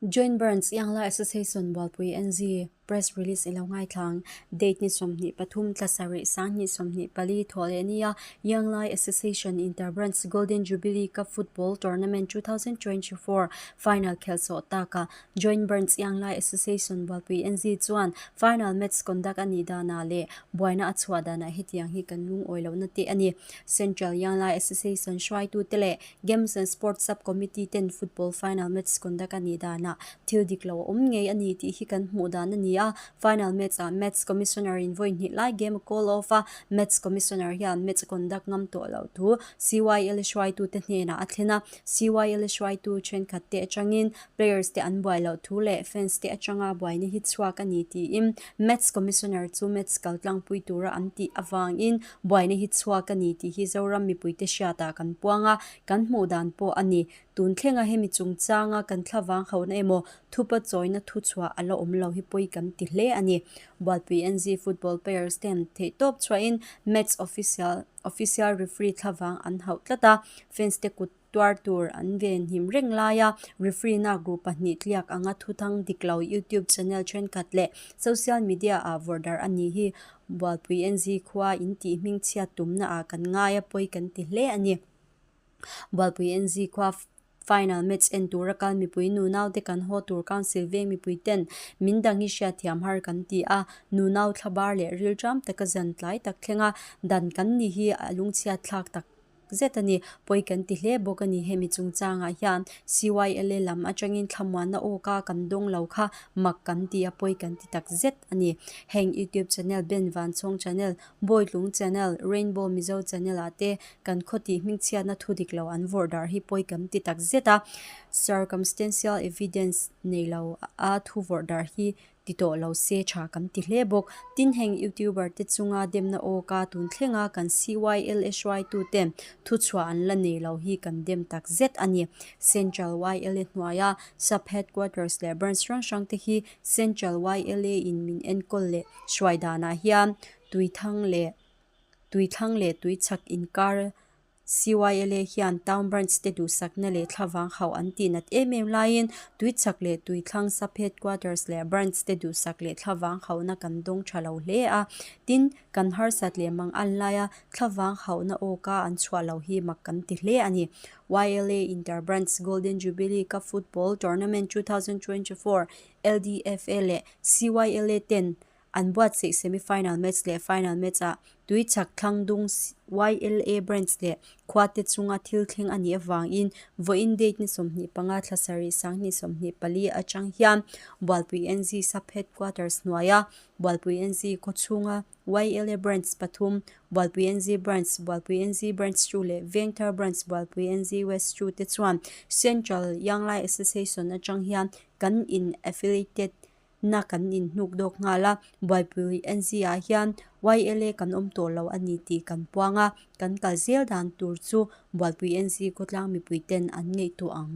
Joint Branch Iangla Association Bualpui NZ Press Release i lo ngaithlang. Date ni 23 thla sarih sanghnih 24 thawh leh nia Ianglai Association Inter Branch Golden Jubilee Cup Football Tournament 2024 Final khelh chawh takah Joint Branch Ianglai Association Bualpui NZ chuan Final match conduct a nih danah leh buaina a chhuah danah hetiang hi kan lungawi lohna te a ni. Central Ianglai Association hruaitute leh Games and Sports Sub-Committee ten football final match conduct a nih danah thil dik lo a awm ngei a ni tih hi kan hmuh dan a ni a. Final match ah match commissioner in vawi hnih lai game a call off a, match commissioner hian match a conduct ngam tawh loh thu CYL hruaitute hnenah a thlen a. CYL hruaitu thenkhat te atangin players te an buai loh thu leh fans te atanga buaina hi chhuak a ni tiin match commissioner chu match kaltlangpui tura an tih avangin Buaina hi chhuak a ni tih hi Zoram mipuite hriatah kan puang a, kan hmuh dan pawh a ni. Tun thlenga hemi chungchanga kan thlavang hauhna emaw thupa chawina thu chhuah a la awm lo hi pawi kan ti hle a ni. Bualpui NZ football players ten theihtawp chhuahin match official official referee thlavang an hauh tlat a, fans te kut Tuar tur an ven him reng laia referee nak ru pahnih tliak anga thuthang dik lo YouTube channel thenkhat leh social media ah vawrh darh a ni hi Bualpui NZ khua in tih hming chhiat tumna ah kan ngai a pawi kan ti hle a ni. Bualpui NZ khua final match en tura kal mipui nunau te kan haw tur council veng mipui ten min dang hi hriatthiam har kan ti a, nunau thlabar leh rilṭam taka zan tlai tak thlenga dan kan ni hi a lungchhiat thlak tak zet a ni. Pawi kan ti hle bawk a ni. Hemi chungchangah hian CYLA lam atangin thlamuanna awka kan dawng lo kha mak kan ti a, pawi kan ti tak zet a ni. Heng YouTube channel Ben Vanchhawng channel, Bawitlung channel, Rainbow Mizo channel ah te kan khawtih hmingchhiatna thu dik lo an vawrh darh hi pawi kan ti tak zet a. Circumstantial evidence nei lo a thu vawrh darh hi ti tawh lo se tha kan ti hle bawk. Tin heng youtuber te chunga demna awka tun thlenga kan CYLA hruaitu ten thuchhuah an la nei lo hi kan dem tak zet a ni. Central YLA hnuaia Sub Headquarters leh Branch hrang hrang te hi Central YLA in min enkawl leh hruai danah hian tuithang leh tuithlang leh tuichhak inkar CYLA hian Town Branch te duhsakna leh thlavang hauh an tih nat em em laiin Tuichhak leh Tuithlang Sub Headquarters leh Branch te duhsak leh thlavang hauhna kan dawng tha lo hle a. Tin, kan harsat leh mang an laia thlavang hauhna awka an chhuah lo hi mak kan ti hle a ni. YLA Inter Branch Golden Jubilee Cup Football Tournament 2024 LDFA leh CYLA ten An buatsaih semi-final match leh final match-ah Tuichhak Thlangdung YLA Branch leh khuate chunga thil thleng a nih avangin vawiin date ni 25 thla sarih sanghnih 24 atang hian Bualpui NZ Sub Headquarters hnuaia Bualpui NZ khawchhunga YLA Branch pathum, Bualpui NZ Branch, Bualpui NZ Branch 2 leh Vengthar Branch Bualpui NZ West 2 te chuan Central Young Lai Association atang hian kan in affiliated na kan inhnuk dawk nghal a, buaipui NZ ah hian YLA kan awm tawh lo a ni tih kan puang a, kan kal zel dan tur chu buaipui NZ khawtlang mipui ten an ngaihtuah ang.